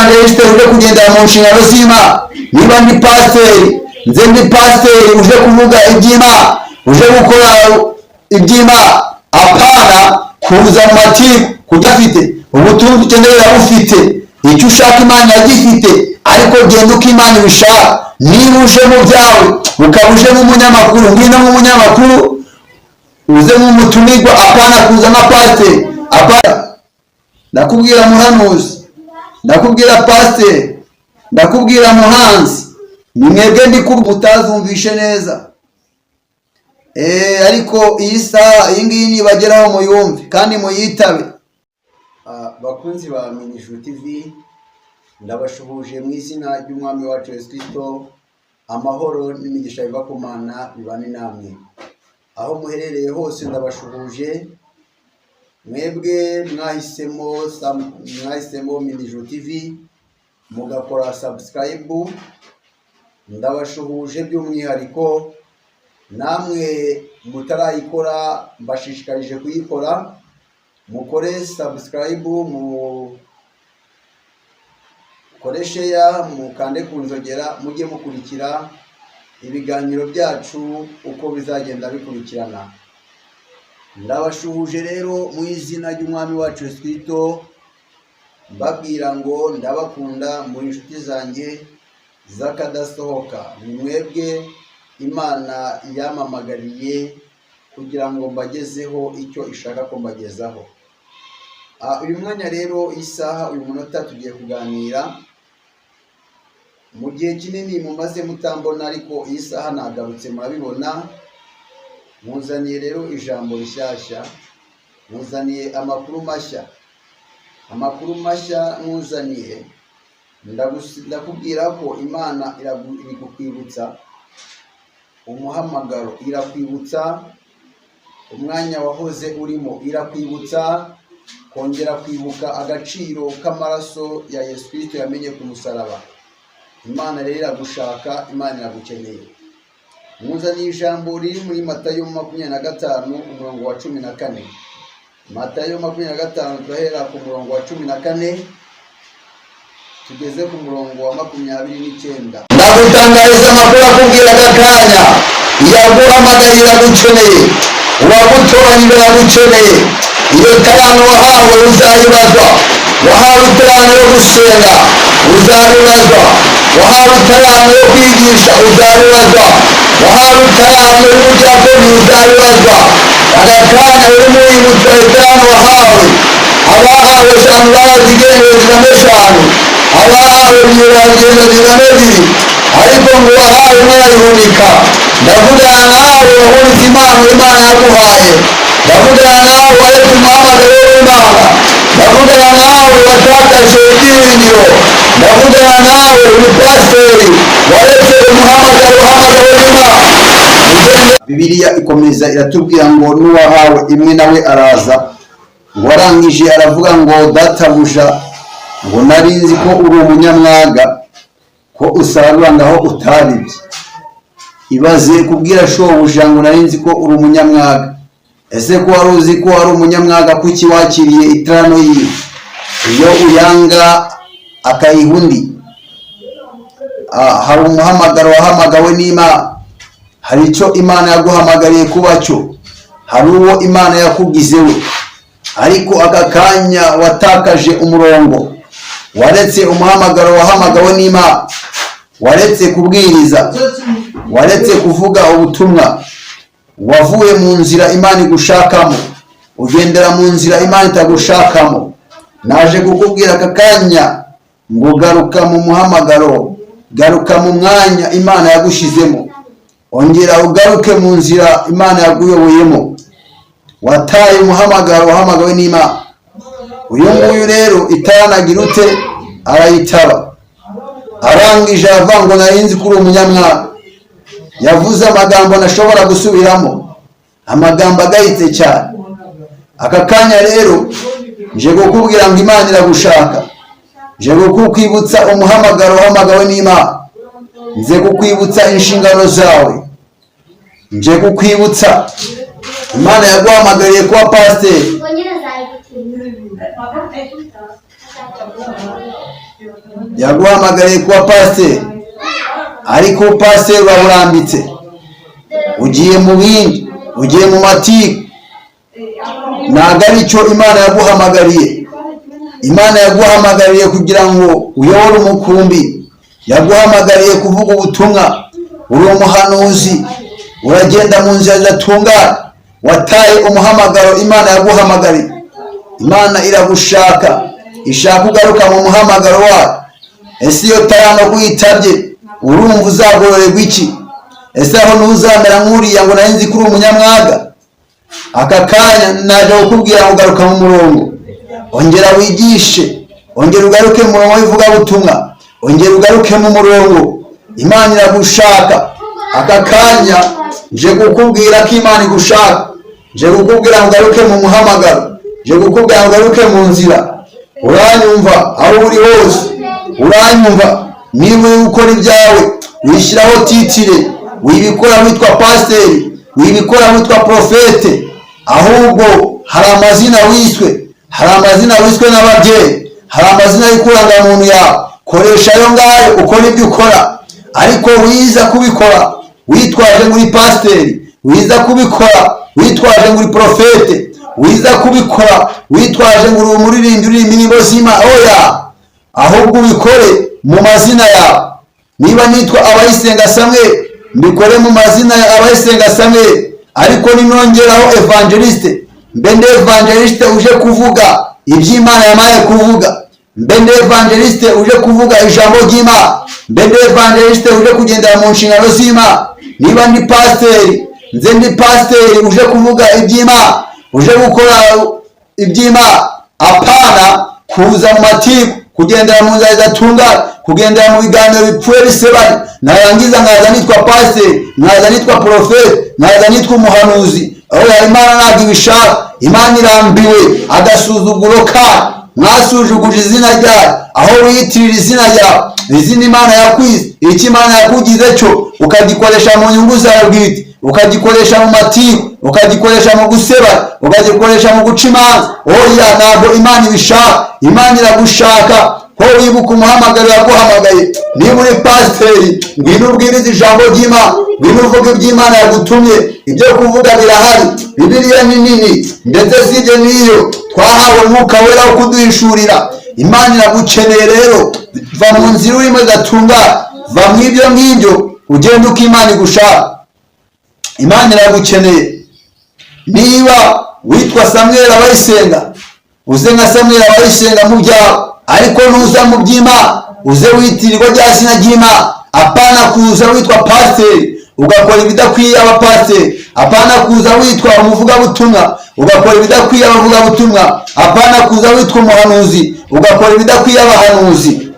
evangeliste uje kugendera mu nshingano z'Imana, niba ndi pasiteri nze ndi pasiteri uje kuvuga iby'Imana, uje gukora iby'Imana, apana kuza mu matiku. Kudafite ubutunzi ukeneye urabufite, icyo ushaka Imana iragifite, ariko genda uko Imana ibishaka. Niba uje mu byawe ukaba uje nk'umunyamakuru, ngwino nk'umunyamakuru, uze nk'umutumirwa, apana kuza nka pasiteri. Apana, ndakubwira muhanuzi, ndakubwira pasiteri, ndakubwira muhanzi, ni mwebwe ndi mutazumvishe neza. Ariko iyi saha iyi ngiyi nibageraho muyumve kandi muyitabe. Bakunzi ba Minijuru TV, ndabashuhuje mu izina ry'Umwami wacu Yesu Kristo. Amahoro n'imigisha biva ku Mana bibane namwe aho muherereye hose. Ndabashuhuje mwebwe mwahisemo Minijuru TV mugakora subscribe. Ndabashuhuje by'umwihariko. Namwe mutarayikora, mbashishikarije kuyikora, mukore subscribe, mukore share, mukande ku nzogera, mujye mukurikira ibiganiro byacu uko bizagenda bikurikirana. Ndabashuhuje rero mu izina ry'Umwami wacu Yesu Kristo, mbabwira ngo ndabakunda, muri inshuti zanjye z'akadasohoka. Ni mwebwe Imana yamamagariye kugira ngo mbagezeho icyo ishaka ko mbagezaho. Uyu mwanya rero, isaha, uyu munota, tugiye kuganira. Mu gihe kinini mumaze mutambona, ariko iyi saha nagarutse, murabibona. Muzaniye rero ijambo rishyashya, muzaniye amakuru mashya. Amakuru mashya nkuzaniye, ndakubwira ko Imana iri kukwibutsa umuhamagaro, irakwibutsa umwanya wahoze urimo, irakwibutsa kongera kwibuka agaciro k'amaraso ya Yesu Kristo yamenye ku musaraba. Imana rero iragushaka, Imana iragukeneye. Mwuzaniye ijambo riri muri Matayo 25, umurongo wa 14. Matayo 25, turahera ku murongo wa 14 tugeze ku murongo wa 29. Ndagutangariza amakuru akubwira aka kanya: iyaguhamagaye iragukeneye, uwagutoranyije iragukeneye. Iyo taranto wahawe uzayibazwa. Wahawe itaranto yo gusenga, uzabibazwa. Wahawe itaranto yo kwigisha, uzabibazwa. Wahawe itaranto y'ubudiyakoni, uzabibazwa. Aka kanya urimo wibutsa itaranto wahawe. Abahawe eshanu barazigendeye zivamo eshanu, abahawe ebyiri baragenda zivamo ebyiri, ariko ngo uwahawe umwe arayihunika. Ndavugana nawe wahunitse impano Imana yaguhaye. Ndavugana nawe waretse umuhamagaro w'Imana. Ndavugana nawe watakaje ibyiringiro. Ndavugana nawe umupasiteri waretse umuhamagaro uhamagawe n'Imana. Bibiliya ikomeza iratubwira ngo n'uwahawe imwe nawe araza, ngo arangije aravuga ngo: "Databuja," ngo, "nari nzi ko uri umunyamwaga, ko usarura ngaho utabibye." Ibaze kubwira shobuja ngo: "Nari nzi ko uri umunyamwaga." Ese ko wari uzi ko wari umunyamwaga, kuki wakiriye itarano yiwe? Iyo uyanga akayiha undi. Hari umuhamagaro wahamagawe n'Imana, hari icyo Imana yaguhamagariye kuba cyo, hari uwo Imana yakugize we, ariko aka kanya watakaje umurongo, waretse umuhamagaro wahamagawe n'Imana, waretse kubwiriza, waretse kuvuga ubutumwa, wavuye mu nzira Imana igushakamo, ugendera mu nzira Imana itagushakamo. Naje kukubwira aka kanya ngo garuka mu muhamagaro, garuka mu mwanya Imana yagushyizemo, ongera ugaruke mu nzira Imana yaguyoboyemo. Wataye umuhamagaro wahamagawe n'Imana. Uyu nguyu rero itaranagira ute, arayitaba. Arangije aravuga ngo: "Nari nzi ko uri umunyamwaga." Yavuze amagambo ntashobora gusubiramo, amagambo agayitse cyane. Aka kanya rero nje kukubwira ngo Imana iragushaka. Nje kukwibutsa umuhamagaro wahamagawe n'Imana. Nze kukwibutsa inshingano zawe. Nje kukwibutsa Imana yaguhamagariye kuba pasiteri. Yaguhamagariye kuba pasiteri, ariko pasiteri uraburambitse, ugiye mu bindi, ugiye mu matiku. Ntabwo ari cyo Imana yaguhamagariye. Imana yaguhamagariye kugira ngo uyobore umukumbi, yaguhamagariye kuvuga ubutumwa. Uri umuhanuzi, uragenda mu nzira zidatungana, wataye umuhamagaro Imana yaguhamagariye. Imana iragushaka, ishaka ugaruka mu muhamagaro wayo. Ese iyo tarano kuyitabye urumva uzagororerwa iki? Ese aho ntuzamera nk'uriya ngo nari nzi ko uri umunyamwaga? Aka kanya naje kukubwira ngo garuka mu murongo, ongera wigishe, ongera ugaruke mu murongo w'ivugabutumwa, ongera ugaruke mu murongo. Imana iragushaka. Aka kanya nje kukubwira ko Imana igushaka, nje kukubwira ngo ugaruke mu muhamagaro, nje kukubwira ngo ugaruke mu nzira. Uranyumva aho uri hose, uranyumva. Niba uri gukora ibyawe wishyiraho titire, wibikora witwa pasiteri, wibikora witwa porofete, ahubwo hari amazina wiswe, hari amazina wiswe n'ababyeyi, hari amazina y'ikurangamuntu yawe. Koresha ayo ngayo ukora ibyo ukora, ariko wiza kubikora witwaje ngo uri pasiteri, wiza kubikora witwaje ngo uri porofete, wiza kubikora witwaje ngo uri umuririmbyi uririmba indirimbo z'Imana. Oya, ahubwo ubikore mu mazina yawe. Niba nitwa Abayisenga Samuel, mbikore mu mazina ya Abayisenga Samuel, ariko ninongeraho evangeliste, mbe ndi evangeliste uje kuvuga iby'Imana yamaye kuvuga, mbe ndi evangeliste uje kuvuga ijambo ry'Imana, mbe ndi evangeliste uje kugendera mu nshingano z'Imana. Niba ndi pasiteri, nze ndi pasiteri uje kuvuga iby'Imana, uje gukora iby'Imana. Apana kuza mu matiku, kugendera mu nzira zidatungana, kugendera mu biganiro bipfuye bisebanya, narangiza nkaza nitwa pasiteri, nkaza nitwa porofeti, nkaza nitwa umuhanuzi. Oya, Imana ntabwo ibishaka. Imana irambiwe agasuzuguro ka mwasujuguje izina ryayo, aho wiyitirira izina ryawe, izina Imana yakwize, icyo Imana yakugize cyo ukagikoresha mu nyungu zawe bwite, ukagikoresha mu matiku, ukagikoresha mu guseba, ukagikoresha mu guca imanza. Oya, ntabwo Imana ibishaka. Imana iragushaka ko wibuka umuhamagaro yaguhamagaye. Niba uri pasiteri, ngwino ubwirize ijambo ry'Imana, ngwino uvuge iby'Imana yagutumye. Ibyo kuvuga birahari, Bibiliya ni nini, ndetse si ibyo n'iyo twahawe Umwuka Wera wo kuduhishurira. Imana iragukeneye rero, va mu nzira urimo idatungana, va mu ibyo ngibyo, ugende uko Imana igushaka. Imana iragukeneye. Niba witwa Samuel Abayisenga, uze nka Samuel Abayisenga mu byawe, ariko nuza mu by'Imana uze witirirwa rya zina ry'Imana. Apana kuza witwa pasiteri ugakora ibidakwiye abapasiteri, apana kuza witwa umuvugabutumwa ugakora ibidakwiye abavugabutumwa, apana kuza witwa umuhanuzi ugakora ibidakwiye abahanuzi.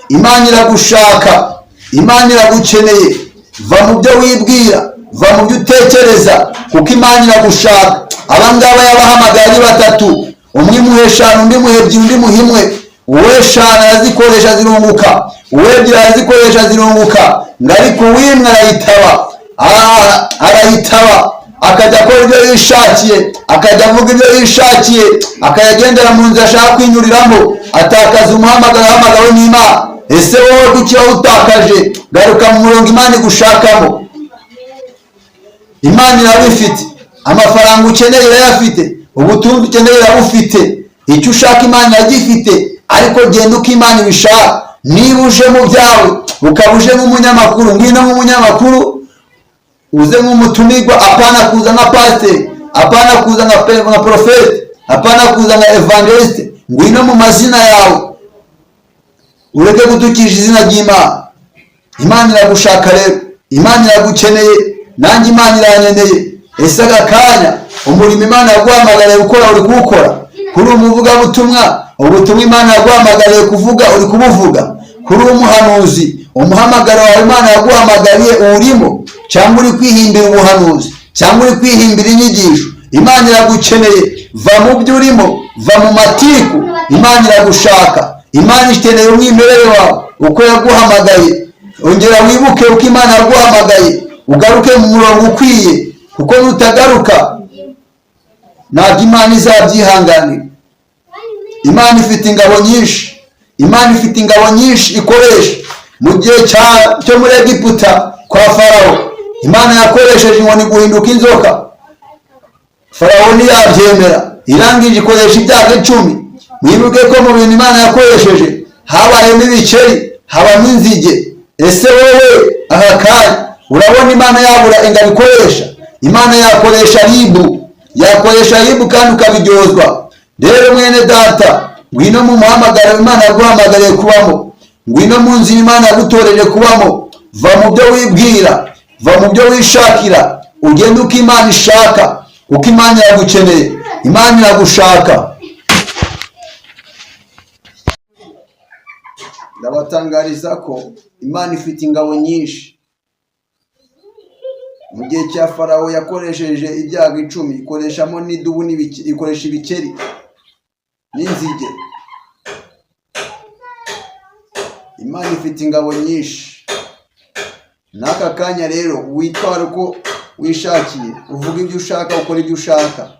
Imana iragushaka, Imana iragukeneye. Va mu byo wibwira, va mu byo utekereza, kuko Imana iragushaka. Aba ngaba yabahamagaye ari batatu, umwe imuha eshanu, undi imuha ebyiri, undi imuha imwe. Uw'eshanu arazikoresha zirunguka, uw'ebyiri arazikoresha zirunguka, ngo ariko uw'imwe arayitaba, arayitaba, akajya akora ibyo yishakiye, akajya avuga ibyo yishakiye, akajya agendera mu nzira ashaka kwinyuriramo, atakaza umuhamagaro ahamagawe n'Imana. Ese wowe kuki wawutakaje? Garuka mu murongo Imana igushakamo. Imana irabifite, amafaranga ukeneye irayafite, ubutunzi ukeneye irabufite, icyo ushaka Imana iragifite, ariko genda uko Imana ibishaka. Niba uje mu byawe ukaba uje nk'umunyamakuru, ngwino nk'umunyamakuru, uze nk'umutumirwa, apana kuza nka pasiteri, apana kuza nka porofeti, apana kuza nka evangeliste. Ngwino mu mazina yawe, ureke gutukisha izina ry'Imana. Imana iragushaka rero, Imana iragukeneye, nanjye Imana irankeneye. Ese aka kanya umurimo Imana yaguhamagariye gukora uri kuwukora? Kuri umuvugabutumwa, ubutumwa Imana yaguhamagariye kuvuga uri kubuvuga? Kuri umuhanuzi, umuhamagaro wawe Imana yaguhamagariye uwurimo, cyangwa uri kwihimbira ubuhanuzi, cyangwa uri kwihimbira inyigisho? Imana iragukeneye. Va mu byo urimo, va mu matiku. Imana iragushaka. Imana ikeneye umwimerere wawe uko yaguhamagaye. Ongera wibuke uko Imana yaguhamagaye, ugaruke mu murongo ukwiye, kuko nutagaruka ntabwo Imana izabyihanganira. Imana ifite ingabo nyinshi, Imana ifite ingabo nyinshi ikoresha. Mu gihe cyo muri Egiputa kwa Farawo, Imana yakoresheje inkoni guhinduka inzoka, Farawo ntiyabyemera, irangije ikoresha ibyago 10. Mwibuke ko mu bintu Imana yakoresheje habayemo ibikeri, habamo inzige. Ese wowe aka kanya urabona Imana yabura ingabo ikoresha? Imana yakoresha ribu, yakoresha ribu kandi ukabiryozwa. Rero mwene data, ngwino mu muhamagaro Imana yaguhamagariye kubamo, ngwino mu nzira Imana yagutoreje kubamo. Va mu byo wibwira, va mu byo wishakira, ugende uko Imana ishaka, kuko Imana iragukeneye, Imana iragushaka. Ndabatangariza ko Imana ifite ingabo nyinshi. Mu gihe cya Farawo yakoresheje ibyago 10, ikoreshamo n'idubu, ikoresha ibikeri n'inzige. Imana ifite ingabo nyinshi. N'aka kanya rero witwara uko wishakiye, uvuga ibyo ushaka, ukora ibyo ushaka,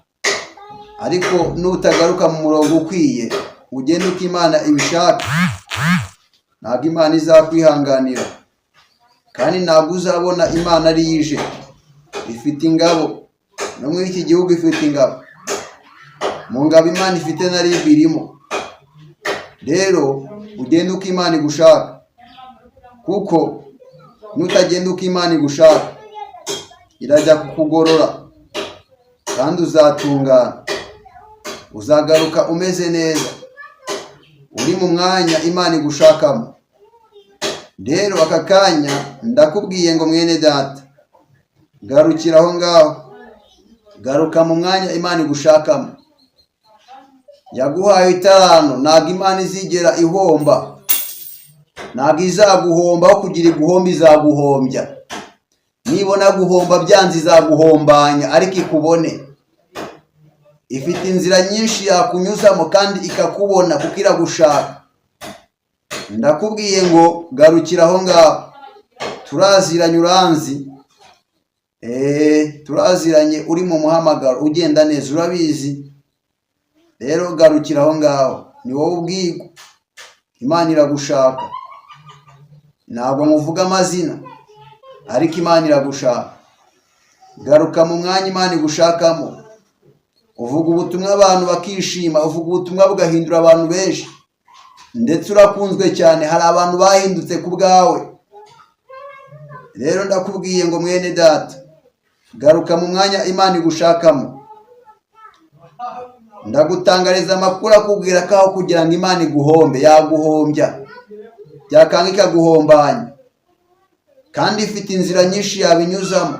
ariko nutagaruka mu murongo ukwiye, ugende uko Imana ibishaka, ntabwo Imana izakwihanganira, kandi ntabwo uzabona Imana ari ije. Ifite ingabo, no muri iki gihugu ifite ingabo. Mu ngabo Imana ifite na RIB irimo. Rero ugende uko Imana igushaka, kuko nutagenda uko Imana igushaka irajya kukugorora, kandi uzatungana, uzagaruka umeze neza, uri mu mwanya Imana igushakamo. Rero aka kanya ndakubwiye ngo mwene data, garukira aho ngaho, garuka mu mwanya Imana igushakamo. Yaguhaye itarano, ntabwo Imana izigera ihomba, ntabwo izaguhomba, aho kugira iguhomba izaguhombya. Nibona guhomba byanze izaguhombanya, ariko ikubone. Ifite inzira nyinshi yakunyuzamo kandi ikakubona, kuko iragushaka. Ndakubwiye ngo garukira aho ngaho. Turaziranye, uranzi, turaziranye, uri mu muhamagaro ugenda neza, urabizi. Rero garukira aho ngaho, ni wowe ubwirwa. Imana iragushaka. Ntabwo nkuvuga amazina, ariko Imana iragushaka. Garuka mu mwanya Imana igushakamo. Uvuga ubutumwa abantu bakishima, uvuga ubutumwa bugahindura abantu benshi, ndetse urakunzwe cyane, hari abantu bahindutse ku bwawe. Rero ndakubwiye ngo mwene data, garuka mu mwanya Imana igushakamo. Ndagutangariza amakuru akubwira ko aho kugira ngo Imana iguhombe, yaguhombya, byakanga ikaguhombanya. Kandi ifite inzira nyinshi yabinyuzamo,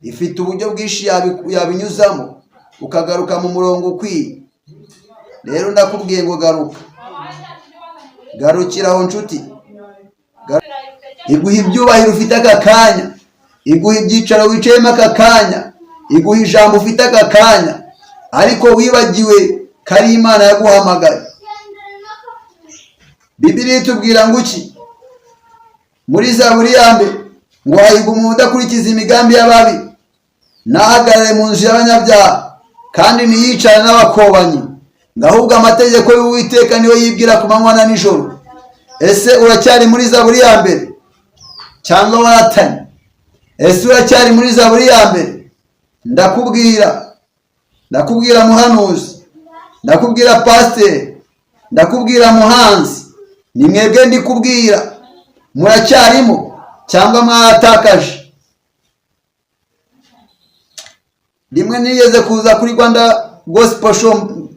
ifite uburyo bwinshi yabinyuzamo, ukagaruka mu murongo ukwiye. Rero ndakubwiye ngo garuka, garukira aho nshuti. Iguha ibyubahiro ufite aka kanya, iguha ibyicaro wicayemo aka kanya, iguha ijambo ufite aka kanya, ariko wibagiwe ko ari Imana yaguhamagaye. Bibiliya itubwira ngo iki? Muri Zaburi ya 1 ngo hahirwa umuntu udakurikiza imigambi y'ababi, ntahagarare mu nzu y'abanyabyaha, kandi ntiyicare n'abakobanyi, ngo ahubwo amategeko y'Uwiteka niyo yibwira ku manywa na nijoro. Ese uracyari muri Zaburi ya 1 cyangwa waratanye? Ese uracyari muri Zaburi ya 1? Ndakubwira, ndakubwira muhanuzi, ndakubwira pasiteri, ndakubwira muhanzi, ni mwebwe ndi kubwira, muracyarimo cyangwa mwaratakaje? Rimwe nigeze kuza kuri Rwanda Gospel Show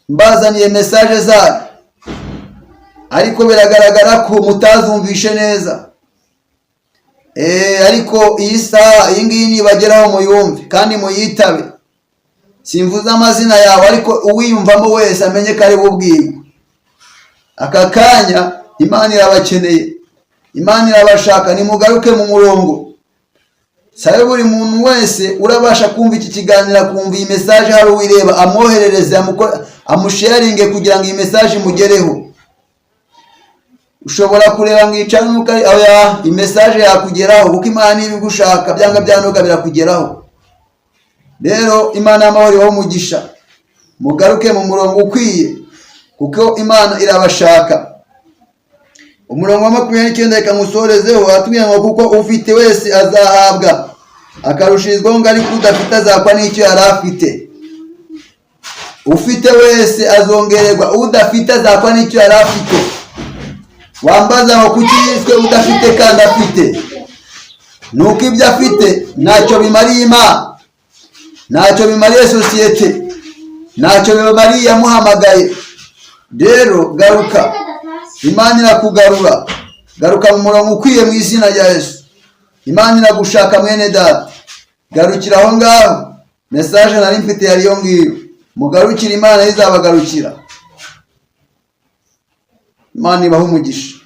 mbazaniye message zayo, ariko biragaragara ko mutazumvishe neza. Ariko iyi saha iyi ngiyi nibageraho muyumve kandi muyitabe. Simvuze amazina yawe, ariko uwiyumvamo wese amenye ko ari bubwirwe. Aka kanya Imana irabakeneye, Imana irabashaka, nimugaruke mu murongo. Sabe buri muntu wese urabasha kumva iki kiganiro, akumva iyi message, hari uwireba amwoherereze, amusharinge kugira ngo iyi message imugereho. Ushobora kureba ngo icane nuko ari oya, iyi message yakugeraho, kuko Imana niba igushaka byanga byanuka birakugeraho. Rero Imana y'amahoro ibahe umugisha, mugaruke mu murongo ukwiye. Kuko Imana irabashaka. Umurongo wa 29, reka nkusorezeho, atubwira ngo: "Kuko ufite wese azahabwa akarushirizwaho, ngo ariko udafite azakwa n'icyo yari afite." Ufite wese azongererwa, udafite azakwa n'icyo yari afite. Wambaza ngo kuki yiswe udafite kandi afite? Ni uko ibyo afite ntacyo bimariye Imana, ntacyo bimariye sosiyete, ntacyo bimariye yamuhamagaye. Rero garuka, Imana irakugarura. Garuka mu murongo ukwiye mu izina rya Yesu. Imana iragushaka, mwene data. Garukira aho ngaho. Message nari mfite yari iyo ngiyo. Mugarukire Imana, izabagarukira. Imana ibahe umugisha.